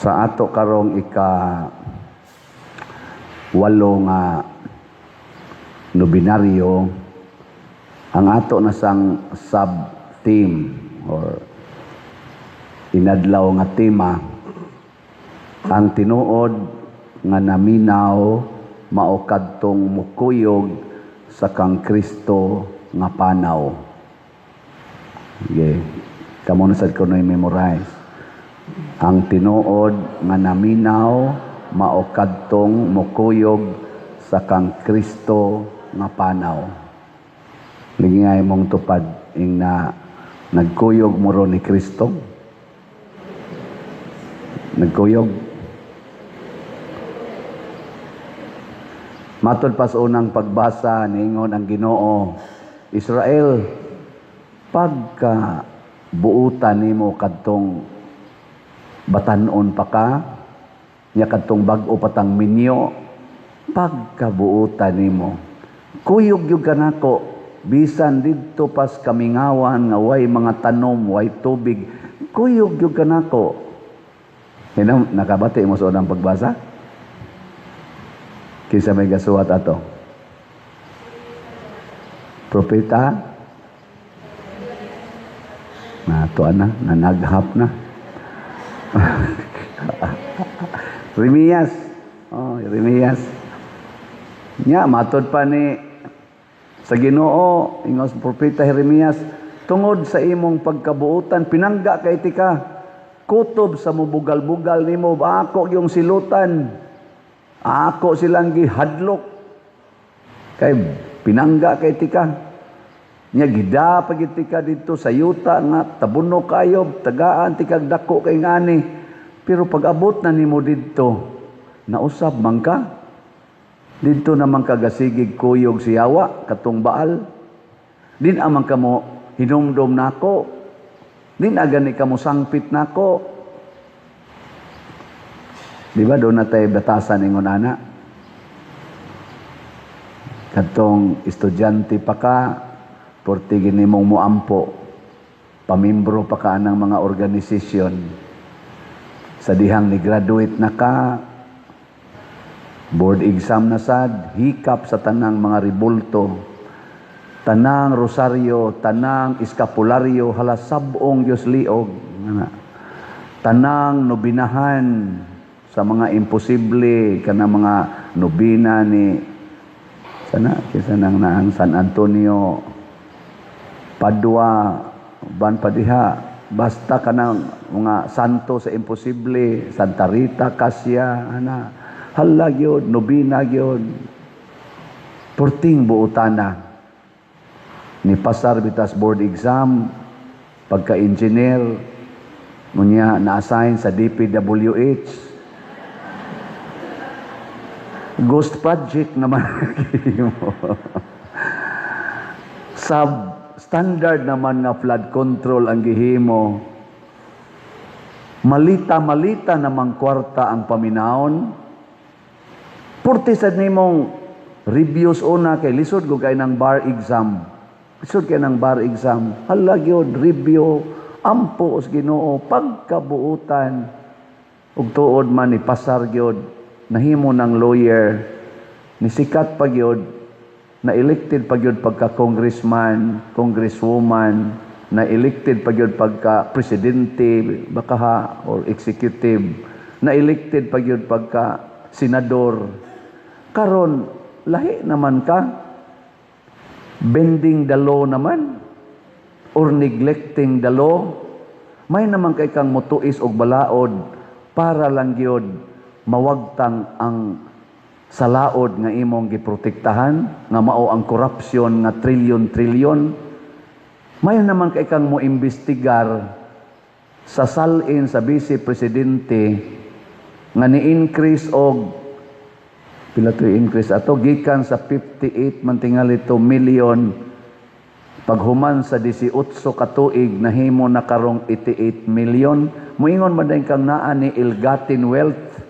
Sa ato karong ika-8 nga nobinaryo, ang ato na sang sub-theme or inadlaw nga tema, ang tinuod nga naminaw mao kadtong mukuyog sa kang Kristo nga panaw. Okay. Kamo na sad kuno'y memorize. Ang tinuod nga naminaw mao kadtong mukuyog sa kang Kristo nga panaw. Lingay mong tupad ing na nagkuyog mo ron ni Kristo. Nagkuyog. Matod pa sa unang pagbasa, niingon ang Ginoo, Israel, pagka buutan nimo kadtong batan-on pa ka, nya kadtong bag-o patang minyo, pagkabuutan nimo, kuyog gyud ka nako, bisan didto pas kamingawan nga way mga tanom, way tubig, kuyog gyud ka nako. Hinam, nakabati mo sa unang pagbasa? Kinsa may gasuwat ato? Propeta? Nato na, nanaghap na. Jeremias. Oh, Jeremias. Nya matod pa ni sa Ginoo, ingos propeta Jeremias, tungod sa imong pagkabuotan pinangga kay tika, kutob sa mubugal-bugal nimo, ako yung silutan. Ako silang gihadlok. Kay pinangga kay tika. Nya gida pagit tika didto sa yuta nga tabuno kayo, tagaan tikag dako kay ngani. Pero pag abot na nimo didto, nausab man ka. Didto naman ka gasigig kuyog siyawa katong Baal. Din amang kamo hinumdom nako. Din agani kamo sangpit nako. Di ba doon na tayo batasan ingon ana? Katong estudyante pa ka, porti gini mong muampo, pamimbro pa ka ng mga organisasyon. Sa dihang ni graduate na ka, board exam na sad, hikap sa tanang mga ribulto, tanang rosaryo, tanang iskapularyo, hala sabong Diyos liog, tanang nobinahan sa mga imposible, kana mga nobina ni sana kisa nang naang San Antonio Padua ban padiha, basta kanang mga santo sa imposible, Santa Rita, Cassia, ana, hala gyud, nobina gyud, purting buotana. Ni pasar bitas board exam, pagka-engineer, munya na-assign sa DPWH. Ghost project naman. Sub standard naman nga flood control ang gihimo. Malita-malita namang kwarta ang paminawon. Purti sad nimong reviews una kay lisod ko kay ng bar exam. Lisod kay ng bar exam. Hala gyud review ampo os Ginoo pagkabuutan. Ug tuod man ni pasar gyud, nahimo ng lawyer, ni sikat pa gyud, na elected pa gyud pagka congressman, congresswoman, na elected pa gyud pagka presidente baka ha, or executive, na elected pa gyud pagka senador. Karon lahi naman ka, bending the law naman or neglecting the law. May naman kay kang motuis og balaod para lang gyud mawagtang ang salaod nga imong giprotektahan, nga mao ang korupsyon nga trilyon-trilyon. May naman kay kang moimbestigar sa salin sa vice presidente nga ni-increase og pila to increase ato gikan sa 58 man tingali to million, paghuman sa 18 ka tuig nahimo na karong 88 million. Moingon man din kang naa ni ill-gotten wealth.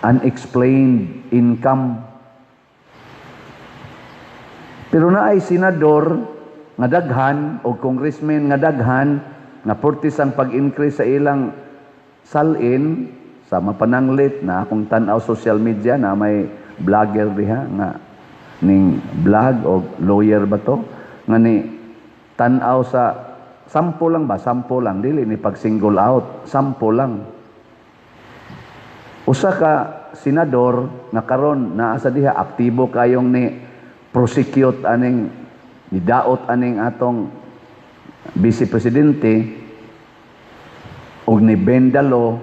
Unexplained income. Pero naay senador nga daghan o congressmen nga daghan nga purtis ang pag-increase sa ilang salin sa mapananglit na akong tan-aw social media na may vlogger diha nga ning vlog o lawyer ba to nga ni tan-aw sa sample lang ba, sample lang, dili ni pag single out, sample lang, usa ka senador nga karon naa sa diha, aktibo kayong ni prosecute aning, nidaot aning atong vice presidente og ni bendalo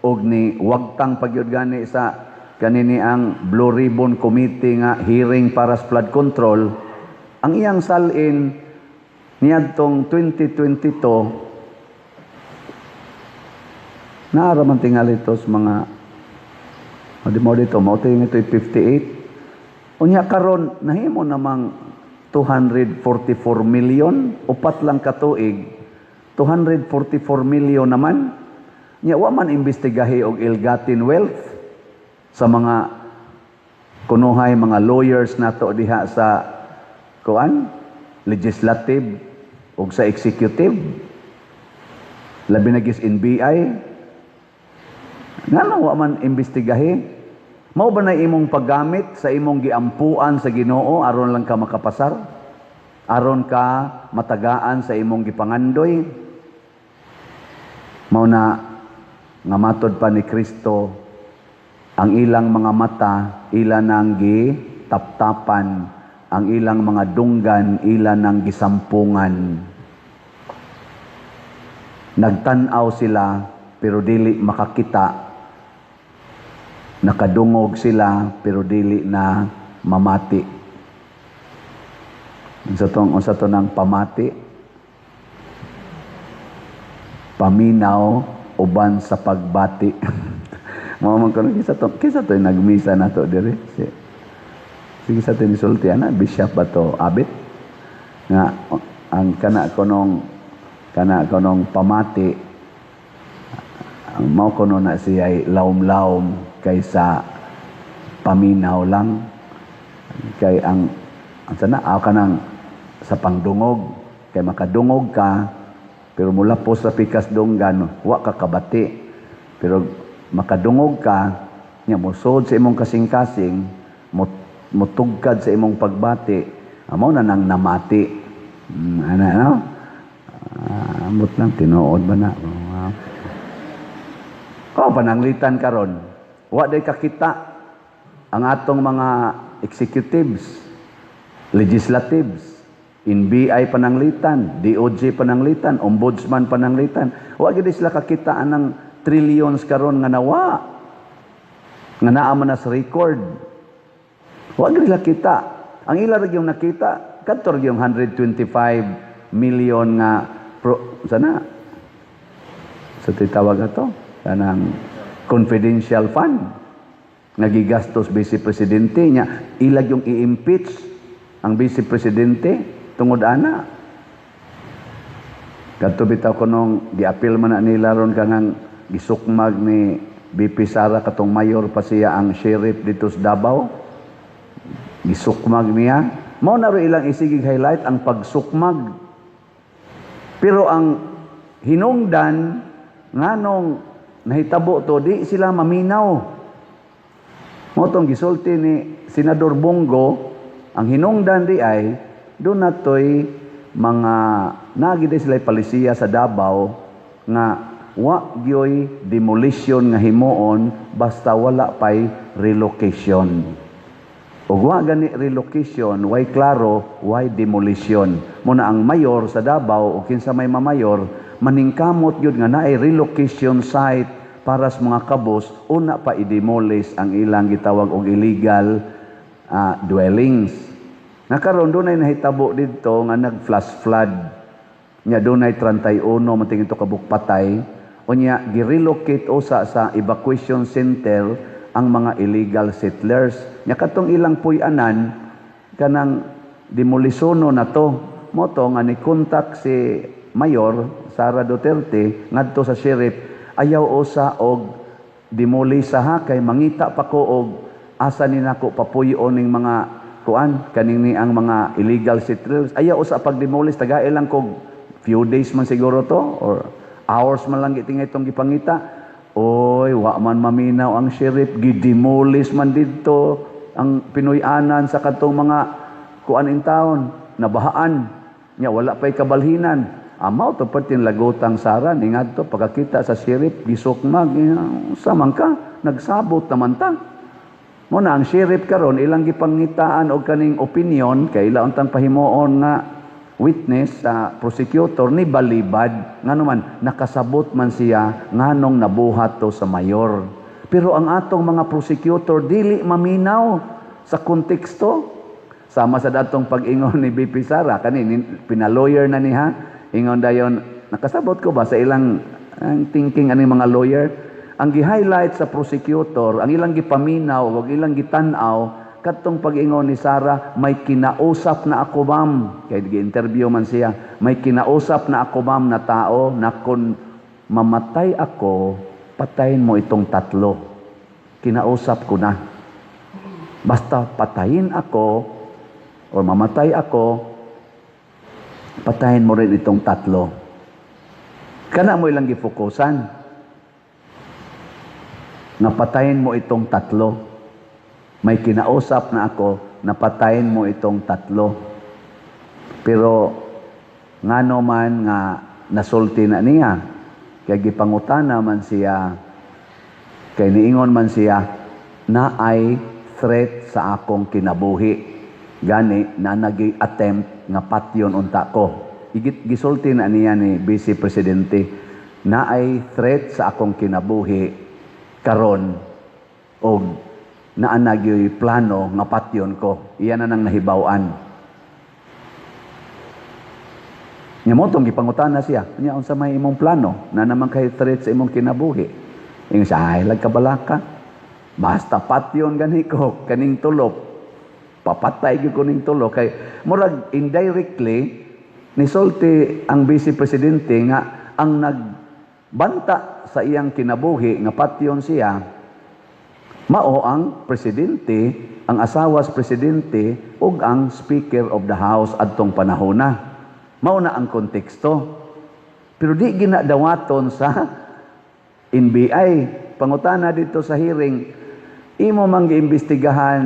og ni wagtang pagyud gani sa kanini ang Blue Ribbon Committee nga hearing para sa flood control. Ang iyang salin niadtong 2022 naa ra man tingali to sa mga di mo dito mao to yung ito 58. Unya karon nahimo namang 244 million, upat lang katuig, 244 million naman. Nya wa man imbestigahi og ill-gotten wealth sa mga kunuhay mga lawyers nato diha sa kuan, legislative ug sa executive, labi na gis NBI. Ngano wa man imbestigahi? Mao ba na imong paggamit sa imong giampuan sa Ginoo aron lang ka makapasar, aron ka matagaan sa imong gipangandoy? Mao na nga matod pa ni Kristo, ang ilang mga mata ila nang gitaptapan, ang ilang mga dunggan ila nang gisampungan. Nagtan-aw sila pero dili makakita, nakadungog sila pero dili na mamati. Unsa to nang pamati? Paminaw uban sa pagbati. Mao man kuno, kinsa to nagmisa nato diri? Si sige sa tinisulti ana, bishop ba to, abit nga ang kana kunong pamati, mao kuno na siya lawom-lawom kaysa paminaw lang, kay ang sana aw kanang sa pangdungog, kay makadungog ka pero mula po sa pikas dunggan wa ka kabati, pero makadungog ka nya mosod sa imong kasing-kasing, mutugkad sa imong pagbati, amo na nang namati. Ana no, amot lang, tinuod ba na? Oh, pananglitan karon wa day kakita ang atong mga executives, legislatives, NBI pananglitan, DOJ pananglitan, ombudsman pananglitan. Wa gid sila kakita anang trillions karon nga nawa, nga naa man na sa record. Wa gid sila kita. Ang ila ra gyud nakita kadto ra gyud 125 million nga pro, sana sa titawag ato kanang confidential fund nga gigastos vice presidente nya. Ilag yung i-impeach ang vice presidente tungod ana. Kadto bitaw kunong giapil man na nila ron kanang gisukmag ni BP Sara katong mayor pa siya ang sheriff dito sa Davao, gisukmag niya. Mao na ro ilang isigig highlight ang pagsukmag, pero ang hinungdan nganong nahitabo to, di sila maminaw. Mao tong gisulti ni Senador Bong Go, ang hinungdan di ay doon natoy mga nagi sila palisiya sa Davao nga wa gyoy demolition nga himuon basta wala pay relocation. Ug wa gani relocation, way klaro, way demolition. Muna ang mayor sa Davao o kinsa may mamayor, maningkamot gyud nga naay relocation site para sa mga kabos, una pa i-demolish ang ilang gitawag og illegal dwellings. Nga karon dunay nahitabo didto nga nag-flash flood. Nya dunay 31 mating ito kabuk patay. Unya gi-relocate usa sa evacuation center ang mga illegal settlers. Nya katong ilang puy-anan kanang demolisono na to. Mo to nga ni contact si Mayor Sara Duterte ngadto sa sheriff, ayaw usa og demolish ha, kay mangita pa ko og asa ni nako papuy-on ning mga kuan kaning ni ang mga illegal settlers. Ayaw usa pag-demolish, tagae lang kog few days man siguro to or hours man lang gitingay itong gipangita. Oy, wa man maminaw ang sheriff, gidemolish man didto ang Pinoy-anan sa katong mga kuan in town, nabahaan. Nya wala pa'y kabalhinan. Amaw to perting lagutang Sara ni ngadto pagkakita sa sheriff, gisukmag, sa man ka nagsabot naman ta. Mo na ang sheriff karon ilang gipangitaan og kaning opinion kay ila untang pahimuon nga witness sa prosecutor ni balibad, ngano man nakasabot man siya nganong nabuhat to sa mayor. Pero ang atong mga prosecutor dili maminaw sa konteksto. Sama sa datong pag-ingon ni BP Sara kani pina-lawyer na niya, ingon dayon, nakasabot ko ba sa ilang ang thinking aning mga lawyer. Ang gi-highlight sa prosecutor, ang ilang gipaminaw ug ilang gitan-aw kadtong pag-ingon ni Sara, "May kinausap na ako, ma'am." Kay gi-interview man siya. "May kinausap na ako, ma'am, na tao na kung mamatay ako, patayin mo itong tatlo. Kinausap ko na. Basta patayin ako or mamatay ako, patayin mo rin itong tatlo." Kana mo ilang gifokusan. Nga patayin mo itong tatlo. "May kinausap na ako na patayin mo itong tatlo." Pero ngano man nga nasulti na niya, kay gipangutana man siya, kay niingon man siya, "Na ay threat sa akong kinabuhi. Gani na nagi attempt nga patyon unta ko." Igit gisulti na niya ni Vice Presidente na ay threat sa akong kinabuhi karon og naa na gyoy plano nga patyon ko. Iyan na nang nahibaw-an. Nya mo tong gipangutana siya. Nya unsa may imong plano? Na naman kay threat sa imong kinabuhi. Ingon siya, "Ay lagkabalaka. Basta patyon gani ko kaning tulop. Papatay gyud ko ning tulo." Kay murag indirectly nisulti ang vice presidente nga ang nagbanta sa iyang kinabuhi nga patyon siya mao ang presidente, ang asawa sa presidente ug ang Speaker of the House adtong panahona. Mao na ang konteksto. Pero di ginadawaton sa NBI. Pangutana dito sa hearing, imo mang giimbestigahan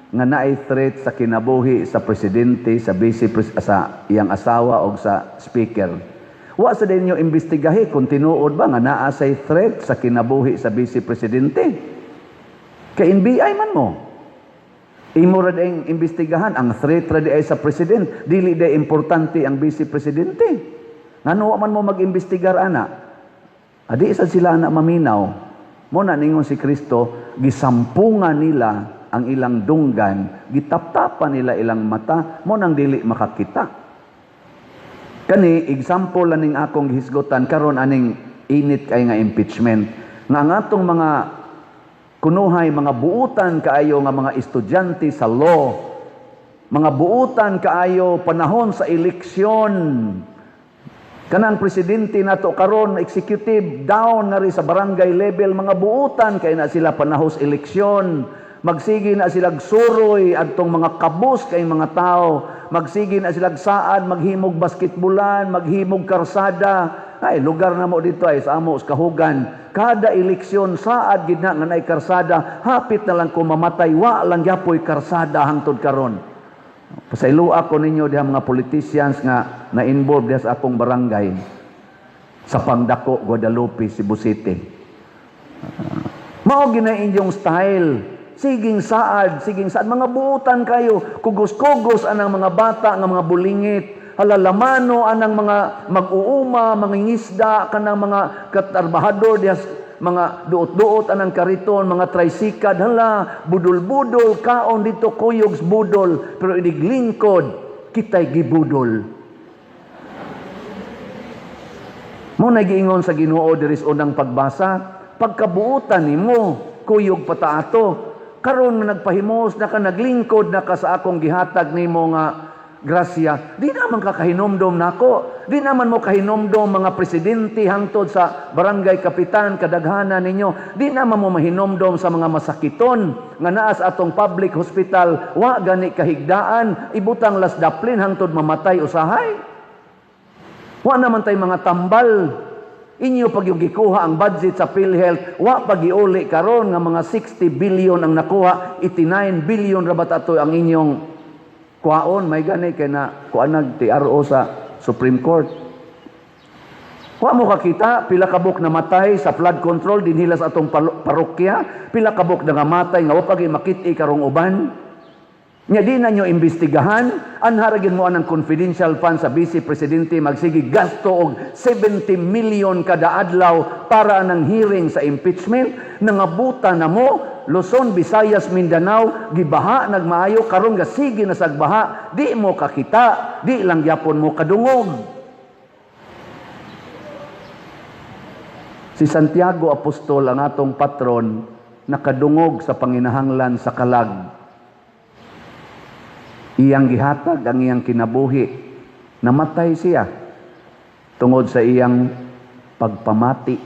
nga naay threat sa kinabuhi sa presidente, sa vice sa iyang asawa o sa speaker. Wa sa ninyo imbestigahi kung tinuod ba nga naa say threat sa kinabuhi sa vice presidente. Kay NBI man mo. Imo ra dayong imbestigahan ang threat ra di ay sa president, dili day importante ang vice presidente. Ngano wa man mo mag-imbestigar ana? Adi sa sila na maminaw. Mo na ningon si Kristo, gisampungan nila ang ilang dunggan, gitaptapan nila ilang mata, mo nang dili makakita. Kani example aning akong gihisgutan karon aning init kay nga impeachment. Nga ang atong mga kunuhay, mga buutan kaayo nga mga estudyante sa law, mga buutan kaayo panahon sa eleksyon. Kanang presidente nato karon, executive down na rin sa barangay level, mga buutan kay na sila panahon sa eleksyon. Magsige na silag suroy adtong mga kabus kay mga tao. Magsige na silag saad, maghimog basketbolan, maghimog karsada. Ay, lugar na mo dito ay sa amo sa Kahugan. Kada eleksyon saad gid na nga naay karsada, hapit na lang ko mamatay, wa lang gyapoy karsada hangtod karon. Pasayloa ko ninyo diha mga politicians nga na-involve diha sa akong barangay sa Pangdako, Guadalupe, Cebu City. Mao gina inyong style. Siging saad, siging saad. Mga buutan kayo. Kugos-kugos anang mga bata nga mga bulingit. Halalamano anang mga mag-uuma, mga ngisda, kanang mga katarbahador diha, mga duot-duot anang kariton, mga trisikad, hala, budol-budol, kaon dito kuyog budol, pero iniglingkod, kita'y gibudol. Mo na giingon sa Ginoo diri sa unang pagbasa, pagkabuotan nimo, kuyog pataato. Karon nga nagpahimos na ka, naglingkod na ka sa akong gihatag nimo nga grasya, di naman ka kahinumdom nako. Di naman mo kahinomdom mga presidente hangtod sa barangay kapitan, kadaghanan ninyo. Di naman mo mahinomdom sa mga masakiton nga naa sa atong public hospital, wa gani kahigdaan, ibutang las daplin hangtod mamatay usahay. Wa naman tay mga tambal. Inyo pag yung gikuha ang budget sa PhilHealth, wa pag giuli karon nga mga 60 billion ang nakuha, 89 billion ra ba ato ang inyong kuhaon, may gani kay na kuan nag TRO sa Supreme Court. Wa mo kakita pila kabuk namatay sa flood control dinhila sa atong parokya, pila kabuk nangamatay nga wa pa gyud makit-i karong uban. Nya di na nyo imbestigahan, anharagin mo anang confidential fund sa vice presidente magsige gasto og 70 million kada adlaw para anang hearing sa impeachment, nangabuta na mo Luzon, Visayas, Mindanao, gibaha nagmaayo karon ga sige na sagbaha, di mo kakita, di lang gyapon mo kadungog. Si Santiago Apostol ang atong patron nakadungog sa panginahanglan sa kalag. Iyang gihatag ang iyang kinabuhi. Namatay siya tungod sa iyang pagpamati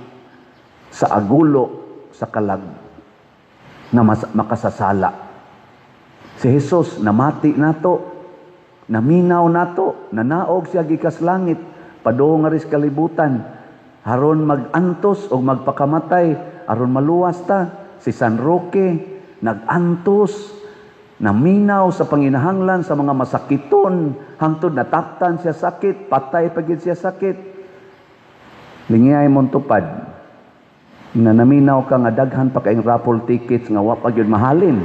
sa agulo sa kalag na makasasala. Si Jesus namati nato, naminaw nato, nanaog siya gikas langit, padung nga ris kalibutan, aron magantos o magpakamatay, aron maluwas ta. Si San Roque nagantos, naminaw sa panginahanglan sa mga masakiton, hangtod nataptan siya sakit, patay pagid siya sakit. Lingiyay mong tupad, na naminaw ka nga daghan pa kaayong raffle tickets nga wa pa gyud mahalin.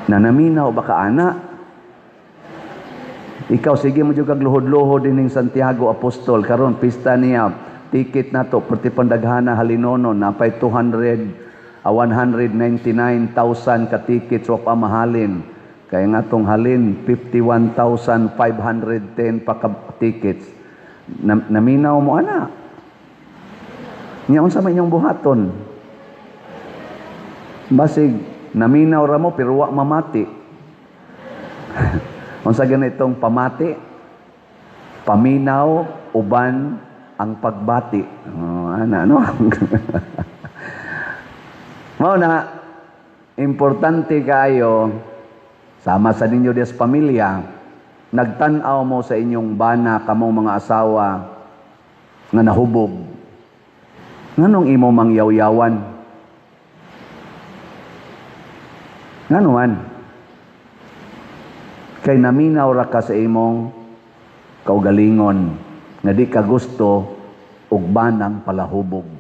Na naminaw ba ka ana? Ikaw sige mo jud kag luhod-luhod dining Santiago Apostol karon pista niya, ticket nato perti pandaghana halinono napay 200 199,000 ka tickets wa pa mahalin. Kaya nga tong halin 51,510 pa ka tickets. Naminaw mo ana. Nya unsa man inyong buhaton? Basig naminaw ra mo pero wa mamati. Unsa ganitong pamati? Paminaw uban ang pagbati. Oh, ana no. Mao na importante kaayo sama sa ninyo des pamilya, nagtan-aw mo sa inyong bana kamong mga asawa nga nahubog. Nganong imo mangyawyawan? Ngano man? Kay naminaw ra ka sa imong kaugalingon nga di ka gusto og banang palahubog.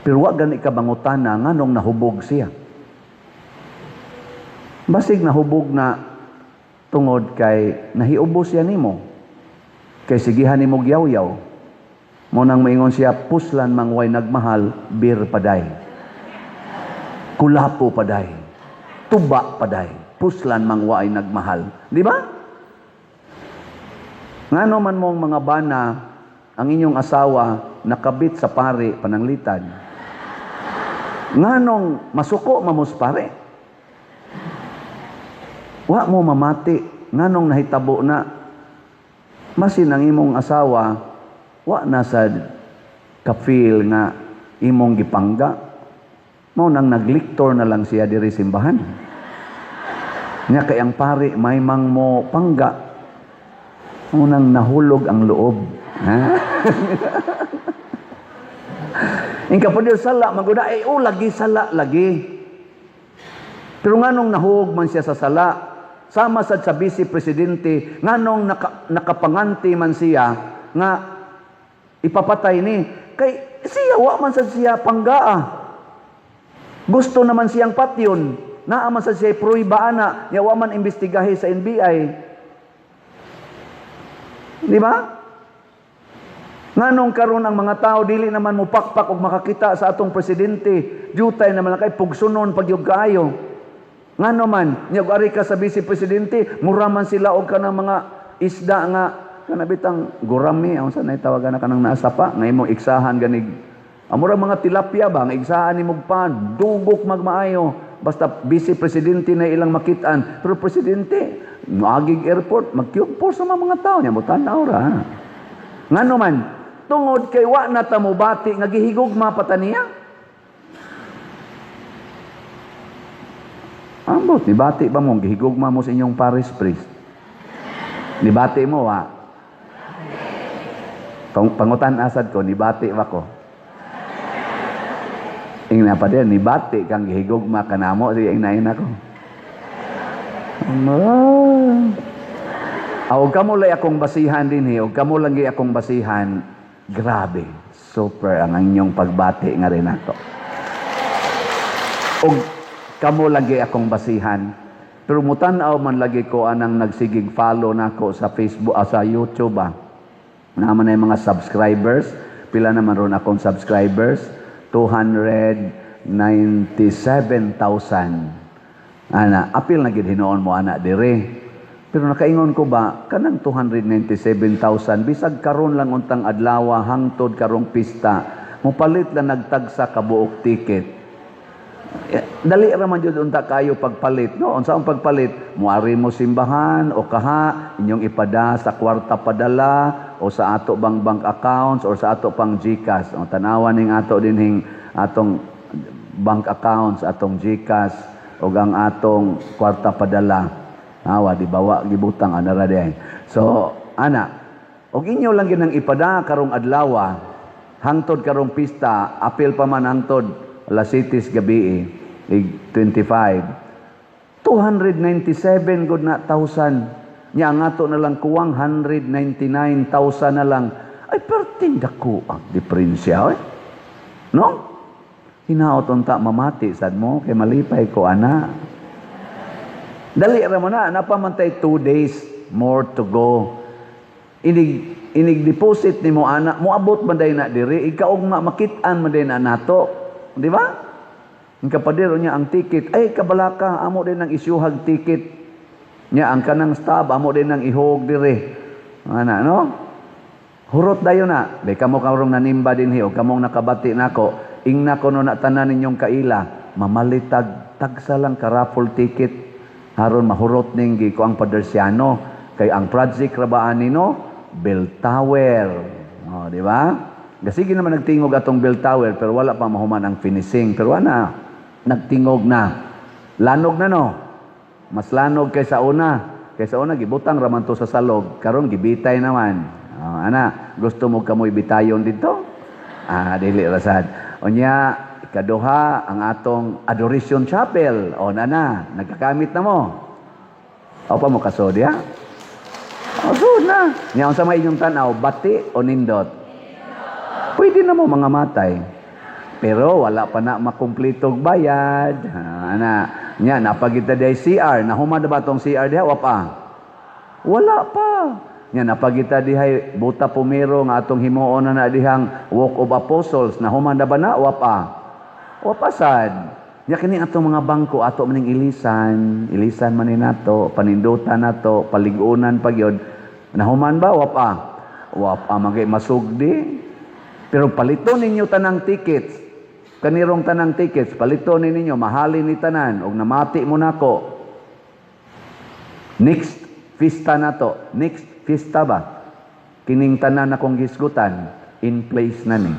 Pero wa gani ka mangutana nganong nahubog siya. Basig nahubog na tungod kay nahiubos siya nimo. Kay sigihan nimo gyawyaw. Mo nang maingon siya, puslan mang way nagmahal, bir paday. Kulapo paday. Tuba paday. Puslan mang way nagmahal. Di ba? Ngano man mong mga bana, ang inyong asawa nakabit sa pare pananglitan. Nganong masuko mamos pare? Wa mo mamati nganong nahitabo na masin ang imong asawa wa na sa ka-feel nga imong gipangga. Mao nang nagliktor na lang siya diri simbahan. Nya kay ang pare may mang mo pangga. Mao nang nahulog ang loob. Ha? Ingka po Diyos sala, maguda, ay oh, lagi sala, lagi. Pero nganong nahuog man siya sa sala, sama sad sa vice presidente, nganong nakapanganti man siya, nga ipapatay ni, kay siya, wa man sad siya panggaa. Gusto naman siyang patyon, naa man sad siya pruiba ana, nya wa man imbestigahi sa NBI. Di ba? Nganong karon ang mga tao dili naman mupakpak og makakita sa atong presidente, jutay naman kay pugsunon pagyud kaayo. Ngano man, nya ari ka sa vice presidente, mura man sila og kanang mga isda nga kana bitang gurami, unsa nay tawagan na kanang naa sa pa nga imong iksahan ganig. Amura mga tilapia ba nga iksahan nimo pa dugok magmaayo basta vice presidente na ilang makitaan, pero presidente moagig airport magkyugpo sa mga tao niya mo tan-aw ra. Ngano man, tungod kay wa na ta mobati nga gihigugma pa ta niya. Ambot, nibati ba mo gihigugma mo sa inyong parish priest? Nibati mo wa? Pangutan asad ko, nibati ba ko? Ingna pa din, nibati kang gihigugma ka namo, sige ingnain ako. Aw kamo lay akong basihan dinhi, og kamo lang gi akong basihan, grabe, super ang inyong pagbati nga rin ato. Og kamo lagi akong basihan. Pero mutan-aw man lagi ko anang nagsigig follow nako sa Facebook, sa YouTube ah. Naman na yung mga subscribers. Pila naman ron akong subscribers? 297,000. Ana, apil na gid hinuon mo ana dire. Pero nakaingon ko ba, kanang 297,000, bisag karon lang untang adlaw hangtod karong pista, mopalit lang nagtagsa ka buok ticket. Dali ra man jud unta kayo pagpalit, no? Unsa ang pagpalit? Muari mo simbahan o kaha, inyong ipada sa kwarta padala o sa ato bang bank accounts or sa ato pang GCash. O tanawan ning ato dinhing atong bank accounts, atong GCash o ang atong kwarta padala. Awa di bawa gibutang ana ra diay. So ana, og inyo lang ginang ipada karong adlaw hangtod karong pista, apil pa man hangtod alas 7 gabi ig 25. 297 good na thousand. Nya ang ato na lang kuwang 199,000 na lang. Ay perting dako ang diferensya eh. No? Hinaot unta mamati sad mo kay malipay ko ana. Dali ra mo na, napamantay 2 days more to go. Inig deposit nimo ana, moabot man day na diri, ikaugma makit-an man day na nato. Di ba? Ang kapadero niya ang ticket, ay kabalaka, amo din ang isyuhag ticket. Nya ang kanang stab, amo din ang ihog dire. Ana, no? Hurot dayon na. Di kamo karong nanimba dinhi o kamong nakabati nako, ingna ko no na tanan ninyong kaila, mamalitag tagsa lang ka raffle ticket haron mahurot ning gi ko ang Padersiano kay ang project ra ba ani no Bell Tower. Oh, di ba? Gasige naman nagtingog atong Bell Tower pero wala pa mahuman ang finishing, pero ana nagtingog na. Lanog na no. Mas lanog kaysa una. Kaysa una gibutang ra man to sa salog, karon gibitay naman. Oh, ana, gusto mo kamoy bitayon dito? Ah, dili ra sad. Unya ikaduha ang atong Adoration Chapel. O na, nagkakamit na mo. O pa mo kasod ya? O sud na. Nya unsa may inyong tan-aw, bati o nindot? Pwede na mo mga matay. Pero wala pa na makumplitog bayad. Ah, ana, nya napagita day CR, nahuman na ba tong CR diha wa pa? Wala pa. Nya napagita dihay buta pumero nga atong himuon na na dihang Walk of Apostles, nahuman na ba na wa pa? Wa pa sad. Nya kini atong mga bangko ato maning ilisan, ilisan man ni nato, panindutan nato, paligunan pa gyud. Nahuman ba wa pa? Wa pa man kay masugdi. Pero paliton ninyo tanang tickets. Kanirong tanang tickets, paliton ninyo, mahalin ni tanan og namati mo nako. Next fiesta nato, next fiesta ba? Kining tanan akong gisgutan, in place na ni.